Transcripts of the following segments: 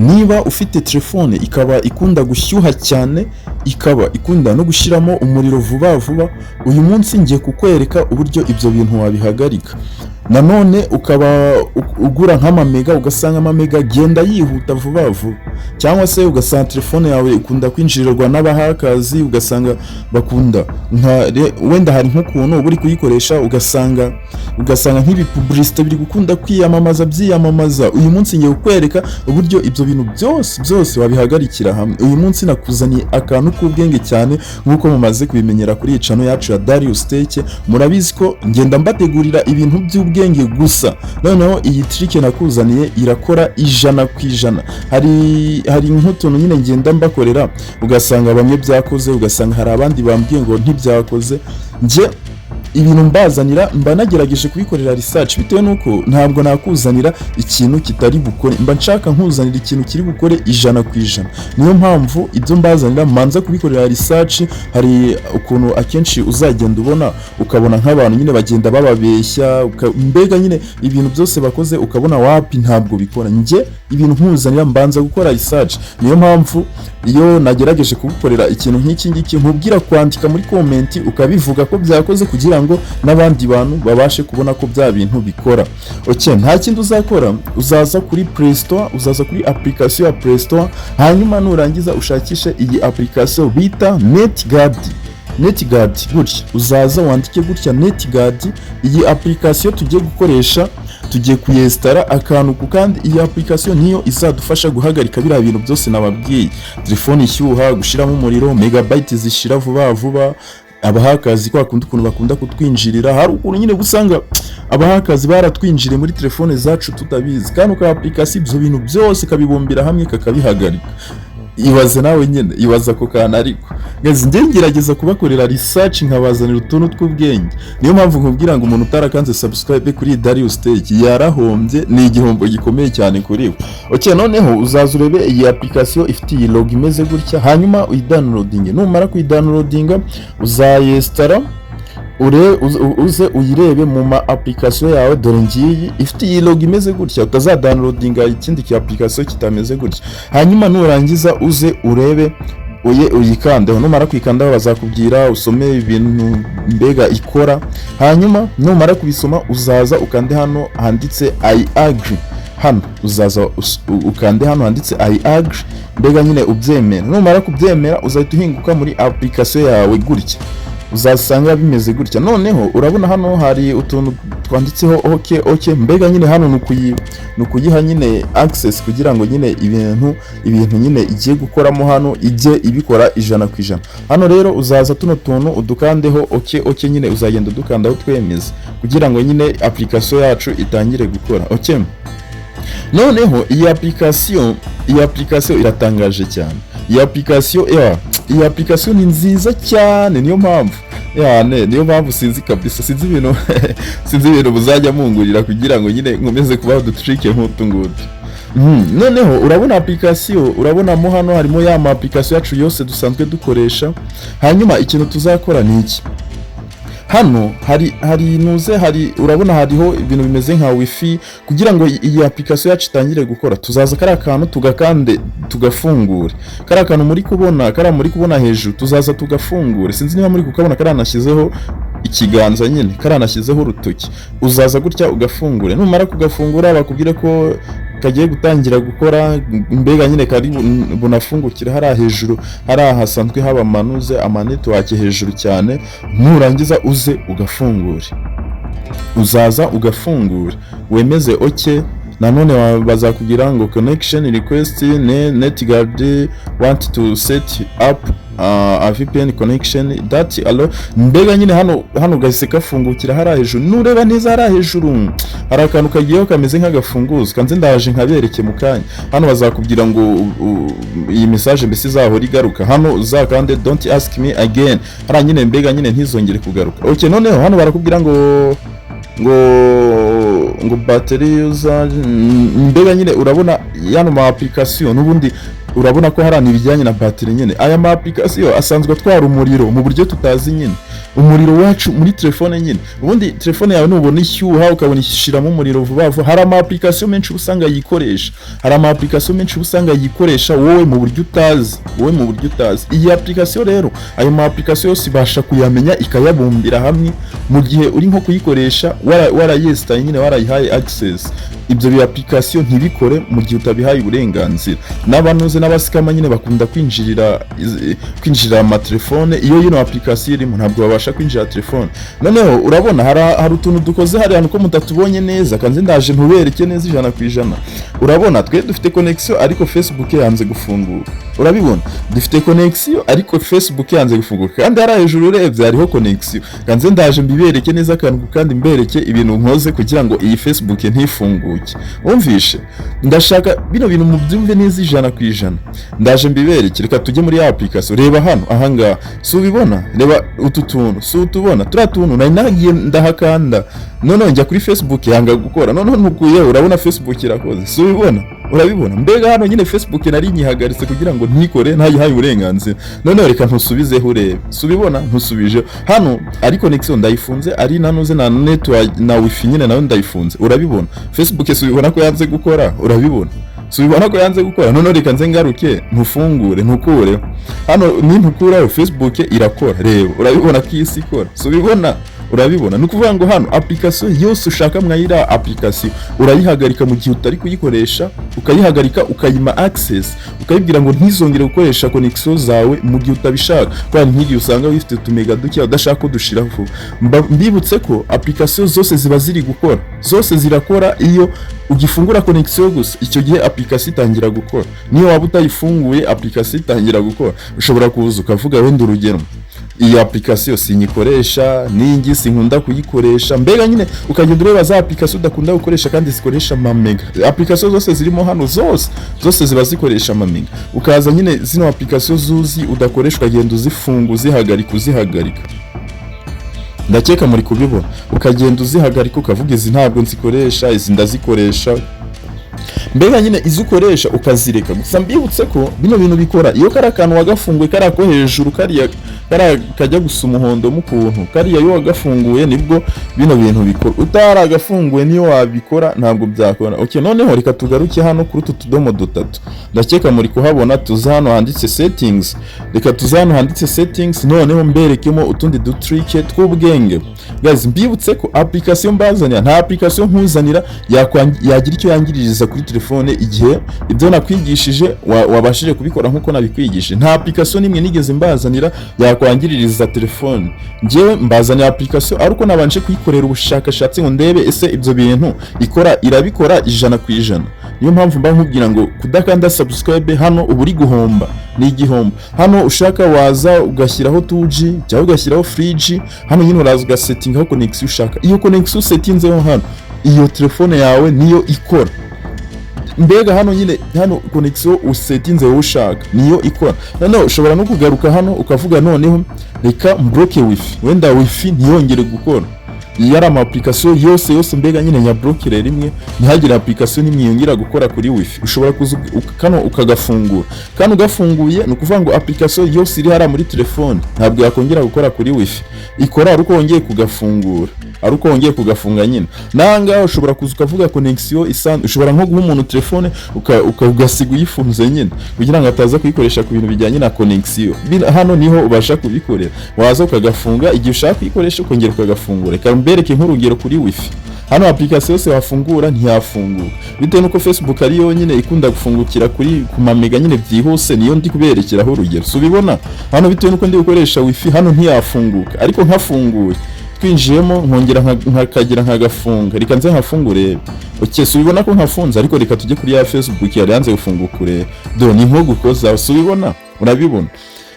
Niba ufite telefone ikaba ikunda gushyuha cyane, ikaba ikunda no gushyiramo umuriro vuba vuba, uyu munsi ngiye kukwereka uburyo ibyo bintu wabihagarika. Nanone ukaba ugura nk'amamega, ugasanga amamega agenda yihuta vuba vuba, cyangwa se ugasanga telefone yawe ikunda kwinjirirwa n'abahackers, ugasanga bakunda nka wenda hari nk'ukuntu uba uri kuyikoresha, ugasanga nk'ibipublicité biri gukunda kwiyamamaza byiyamamaza. Uyu munsi ngiye kukwereka uburyo ibyo bintu byose byose wabihagarikira hamwe. Uyu munsi nakuzaniye akantu k'ubwenge cyane. Nk'uko mumaze kubimenyera kuri iyi channel yacu ya Darius Tech, murabizi ko ngenda mbategurira ibintu by'ubwenge gusa. Noneho iyi trick nakuzaniye irakora 100%. Hari nk'utuntu nyine ngenda mbakorera, ugasanga bamwe byakoze, ugasanga hari abandi bambwiye ngo ntibyakoze. Njye ibintu mbazanira mba nagerageje kubikorera research, bitewe n'uko ntabwo nakuzanira ikintu kitari bukore. Mba nshaka nkuzanira ikintu kiri bukore 100%. Niyo mpamvu ibyo mbazanira mbanza kubikorera research. Hari ukuntu akenshi uzagenda ubona, ukabona nk'abantu nyine bagenda bababeshya, mbega nyine ibintu byose bakoze ukabona wapi, ntabwo bikora. Njye ibintu nkuzanira mbanza gukora research. Niyo mpamvu iyo nagerageje kugukorera ikintu nk'iki ngiki, nkubwira kwandika muri comment ukabivuga ko byakoze, kugira ngo n'abandi bantu babashe kubona ko bya bintu bikora. Okay, nta kindi uzakora, uzaza kuri Play Store, uzaza kuri application ya Play Store, hanyuma nurangiza ushakishe iyi application bita NetGuard. NetGuard gutya, uzaza wandike gutya NetGuard. Iyi application tugiye gukoresha, tugiye kuyinstalla akantu ku kandi. Iyi application niyo izadufasha guhagarika biriya bintu byose nababwiye: telefone ishyuha, gushiramo umuriro, megabyte zishira vuba vuba, abahackers kwa kundi ukuntu bakunda kutwinjirira. Hari ukuntu nyine usanga abahackers baratwinjiriye muri telefone zacu tutabizi. Kandi uka application ibyo bintu byose kabibumbira hamwe kakabihagarika. Ibaze nawe nyine, ibaza ako kantu. Ariko guys, njye ngerageza kubakorera research nkabazanira utuntu tw'ubwenge. Niyo mpamvu nkubwira ngo umuntu utarakanze subscribe kuri Darius Tech yarahombye, ni igihombo gikomeye cyane kuri we. Okay, noneho uzaza urebe iyi application ifite iyi logo imeze gutya, hanyuma uyidownloadinge. Numara kuyidownloadinga, uzayinstalla, uze uyirebe mu ma application yawe. Dore ngiyi ifite iyi logo imeze gutya. Utazadownloadinga ikindi ki application kitameze gutya. Hanyuma nurangiza uze urebe uye uyikandeho. Numara kuyikandaho, bazakubwira usome ibintu mbega ikora. Hanyuma numara kubisoma, uzaza ukande hano handitse "I agree". Hano uzaza ukande hano handitse "I agree", mbega nyine ubyemera. Numara kubyemera, uzahita uhinguka muri application yawe gutya, uzasanga bimeze gutya. Noneho urabona hano hari utuntu twanditseho OK, mbega nyine hano ni ukuyiha nyine access, kugira ngo nyine ibintu nyine igiye gukoramo hano ijye ibikora 100%. Hano rero uzaza tuno tuntu udukandeho OK. Nyine uzagenda udukandaho twemeza, kugira ngo nyine application yacu itangire gukora. Okay, noneho iyi application iratangaje cyane. Iyi application ya iyi application ni nziza cyane. Niyo mpamvu yane, niyo mpamvu sinzi kabisa, sinzi ibintu muzajya mungurira kugira ngo nyine nkomeze kubaha udutrick nk'utu ngutu. Noneho urabona application, urabonamo hano harimo ya ma application yacu yose dusanzwe dukoresha. Hanyuma ikintu tuzakora ni iki: hano hari nuze hari, urabona hariho ibintu bimeze nka wifi. Kugira ngo iyi application yacu itangire gukora, tuzaza kariya kantu tugakande, tugafungure kariya kantu muri kubona, kariya muri kubona hejuru, tuzaza tugafungure. Sinzi niba muri kukabona, kariya nashyizeho ikiganza nyine, kariya nashyizeho urutoki. Uzaza gutya ugafungure. Numara kugafungura, bakubwire ko kagiye gutangira gukora, mbega nyine kari bunafungukire hariya hejuru, hariya hasanzwe haba amanuze amanetwork hejuru cyane. Nurangiza uze ugafungure, uzaza ugafungure, wemeze OK. Nanone bazakubwira ngo "Connection request ne NetGuard want to set up a VPN connection that allow", mbega nyine hano gahise kafungukira hariya hejuru. Nureba neza hariya hejuru hari akantu kagiyeho kameze nk'agafunguzo kanze, ndaje nkabereke mu kanya. Hano bazakubwira ngo iyi message mbese izahora igaruka. Hano uzakande "Don't ask me again", hariya nyine mbega nyine ntizongere kugaruka. Okay, noneho hano barakubwira ngo battery usage, mbega nyine urabona yano ma application n'ubundi urabona ko hari ibijyanye na battery nyine. Aya ma application asanzwe atwara umuriro mu buryo tutazi nyine. Umuriro wacu muri telefone nyine, ubundi telefone yawe nubona ishyuha, ukabona ishiramo umuriro vuba vuba, hari ama application menshi usanga yikoresha, hari ama application menshi usanga yikoresha wowe mu buryo utazi, wowe mu buryo utazi. Iyi application rero, ayo ma application yose ibasha kuyamenya, ikayabumbira hamwe mu gihe uri nko kuyikoresha warayesitaye nyine, warayihaye access. Ibyo bi application ntibikore mu gihe utabihaye uburenganzira. N'abanuze n'aba scammer nyine bakunda kwinjirira amatelefone. Iyo yino application irimo, ntabwo babasha kwinjira telefone. Noneho urabona hari utuntu dukoze hariya, nuko mutatubonye neza. Kanze ndaje ntubereke neza 100%. Urabona twe dufite connection, ariko Facebook yanze gufunguka. Urabibona, dufite connection ariko Facebook yanze gufunguka, kandi hariya hejuru urebye hariho connection. Kanze ndaje mbibereke neza akantu kandi, mbereke ibintu nkoze kugira ngo iyi Facebook ntifunguke. Wumvishe, ndashaka bino bintu mubyumve neza 100%. Ndaje mbibereke. Reka tujye muri ya application. Reba hano ahangaha, si ubibona? Reba utu tuntu, si utubona? Turiya tuntu nari nagiye ndahakanda, noneho njya kuri Facebook yanga gukora. Noneho ntukuyeho, urabona Facebook irakoze, si ubibona? Urabibona? Mbega hano nyine Facebook nari nyihagaritse kugira ngo ntikore ntayihaye uburenganzira. Noneho reka ntusubizeho urebe. Si ubibona? Ntusubijeho hano, ari connection ndayifunze, ari nanuze na network na wifi nyine nayo ndayifunze. Urabibona Facebook, si ubibona ko yanze gukora? Urabibona? Si ubibona ko yanze gukora? Noneho reka nze ngaruke ntufungure, ntukure hano. Nintukuraho, Facebook irakora. Reba, urabibona ko isi ikora, si ubibona? Urabibona? Ni ukuvuga ngo hano application yose ushaka mwayira application urayihagarika mu gihe utari kuyikoresha, ukayihagarika, ukayima access, ukayibwira ngo ntizongere gukoresha connection zawe mu gihe utabishaka, kubera nk'igihe usanga wifite utumega duke udashaka ko dushira vuba. Mbibutse ko application zose ziba ziri gukora, zose zirakora. Iyo ugifungura connection gusa, icyo gihe application itangira gukora. Niyo waba utayifunguye, application itangira gukora. Ushobora kuza ukavuga wenda urugero, iyi application sinyikoresha, n'ingi sinkunda kuyikoresha. Mbega nyine ukagenda ureba za application udakunda gukoresha kandi zikoresha amamega. Application zose zirimo hano, zose zose ziba zikoresha amamega. Ukaza nyine zino application zuzi udakoresha, ukagenda uzifunga, uzihagarika, uzihagarika. Ndakeka muri kubibona. Ukagenda uzihagarika, ukavuga izi ntabwo nzikoresha, izi ndazikoresha. Mbega nyine izo ukoresha ukazireka. Gusa mbibutse ko bino bintu bikora iyo kari akantu wagafunguye, kariya ko hejuru, kariya kariya kajya gusa umuhondo mu kuntu kariya. Iyo wagafunguye nibwo bino bintu bikora. Utaragafunguye, niyo wabikora ntabwo byakora. Okay, noneho reka tugaruke hano kuri utu tudomo dutatu. Ndakeka muri kuhabona. Tuza hano handitse settings. Reka tuze hano handitse settings, noneho mberekemo utundi du trick tw'ubwenge. Guys, mbibutse ko application mbazanira, nta application nkuzanira yagira icyo yangiririza kuri telefone igihe ibyo nakwigishije wabashije kubikora nkuko nabikwigishije. Nta application nimwe nigeze mbazanira yakwangiririza telefone. Njyewe mbazanira application ariko nabanje kuyikorera ubushakashatsi ngo ndebe ese ibyo bintu ikora irabikora 100%. Niyo mpamvu mba nkubwira ngo kudakanda subscribe hano uba uri guhomba, ni igihombo. Hano ushaka waza ugashyiraho 2G cyangwa ugashyiraho 3G. Hano nyine uraza ugasettingaho connection ushaka. Iyo connection usettinzeho hano, iyo telefone yawe niyo ikora. Mbega hano nyine, hano connection usettinze wowe ushaka niyo ikora. Noneho ushobora no kugaruka hano ukavuga noneho reka mbloke wifi, wenda wifi ntiyongere gukora. Iyo ari ama application yose yose, mbega nyine nyablokere rimwe, ntihagire application n'imwe yongera gukora kuri wifi. Ushobora kuza kano ukagafungura. Kano ugafunguye, ni ukuvuga ngo application yose iri hariya muri telefone ntabwo yakongera gukora kuri wifi. Ikora ari uko wongeye kugafungura, ari uko wongeye kugafunga nyine. Nangaha ushobora kuza ukavuga connection isanzwe. Ushobora nko guha umuntu telefone ugasiga uyifunze nyine kugira ngo ataza kuyikoresha ku bintu bijyanye na connection. Hano niho ubasha kubikorera. Waza ukagafunga, igihe ushaka kuyikoresha ukongera ukagafungura. Reka mbereke nk'urugero kuri wifi. Hano application yose wafungura ntiyafunguka, bitewe nuko Facebook ari yonyine ikunda gufungukira kuri ku mamega nyine byihuse. Niyo ndi kuberekeraho urugero. Si ubibona hano? Bitewe nuko ndi gukoresha wifi, hano ntiyafunguka, ariko nkafunguye twinjiyemo, nkongera nkakagira nkagafunga. Reka nze nkafungure. Okay, si ubibona ko nkafunze? Ariko reka tujye kuri ya Facebook yari yanze gufunguka urebe. Do, ni nko gukoza, si ubibona? Urabibona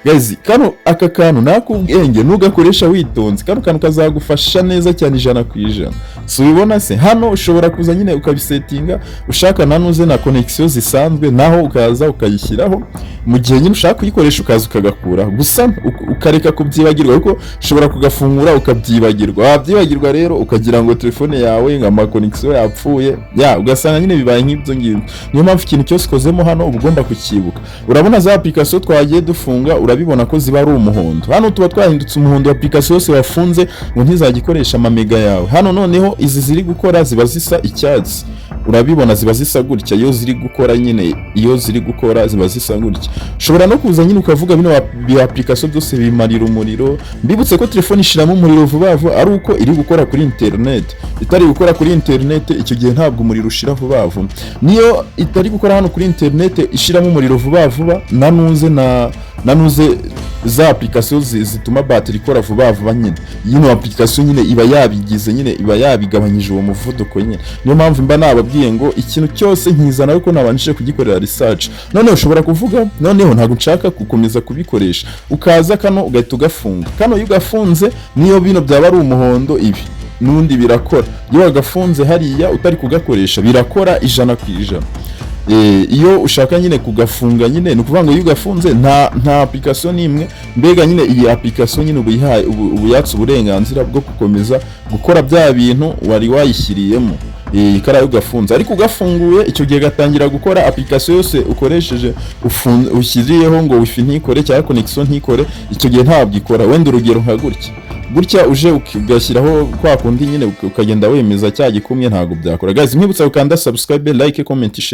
guys? Kano aka kantu nakubwenge, nugakoresha witonze, kano kantu kazagufasha neza cyane 100%. Si ubibona se? Hano ushobora kuza nyine ukabisettinga ushaka nanuze na connection zisanzwe, naho ukaza ukayishyiraho. Mu gihe nyine ushaka kuyikoresha, ukaza ukagakura gusa, ukareka kubyibagirwa, kuko ushobora kugafungura ukabyibagirwa. Wabyibagirwa rero ukagira ngo telefone yawe ngo ama connexion yapfuye, ya ugasanga nyine bibaye nk'ibyo ngibyo. Niyo mpamvu ikintu cyose ukozemo hano uba ugomba kucyibuka. Urabona za application twagiye dufunga, urabibona ko ziba ari umuhondo. Hano tuba twahindutse umuhondo application yose wafunze ngo ntizajya ikoresha amamega yawe. Hano noneho izi ziri gukora ziba zisa icyatsi, urabibona ziba zisa gutya iyo ziri gukora nyine. Iyo ziri gukora ziba zisa gutya. Ushobora no kuza nyine ukavuga bino bi application byose bimarira umuriro. Mbibutse ko telefone ishiramo umuriro vuba vuba ari uko iri gukora kuri internet. Itari gukora kuri internet, icyo gihe ntabwo umuriro ushira vuba vuba. Niyo itari gukora hano kuri internet, ishiramo umuriro vuba vuba. Nanuze na nanuze za application zituma battery ikora vuba vuba nyine, yino application nyine iba yabigize nyine, iba yabigabanyije uwo muvuduko nyine. Niyo mpamvu mba nababwiye ngo ikintu cyose nkizana ariko nabanjije kugikorera research. Noneho ushobora kuvuga noneho ntabwo nshaka gukomeza kubikoresha, ukaza kano ugahita ugafunga. Kano iyo ugafunze, niyo bino byaba ari umuhondo, ibi n'ubundi birakora. Iyo wagafunze hariya utari kugakoresha, birakora 100%. Iyo ushaka nyine kugafunga nyine, ni ukuvuga ngo iyo ugafunze nta application n'imwe, mbega nyine iyi application nyine uba uyihaye, ubu yatse uburenganzira bwo gukomeza gukora bya bintu wari wayishyiriyemo. Kariya ugafunze. Ariko ugafunguye, icyo gihe gatangira gukora. Application yose ukoresheje ushyiriyeho ngo wifi ntikore cyangwa connection ntikore, icyo gihe ntabwo ikora. Wenda urugero nka gutya gutya, uje ugashyiraho kwa kundi nyine, ukagenda wemeza cya gikumwe, ntabwo byakora. Guys, nkwibutsa gukanda subscribe, like, comment, share.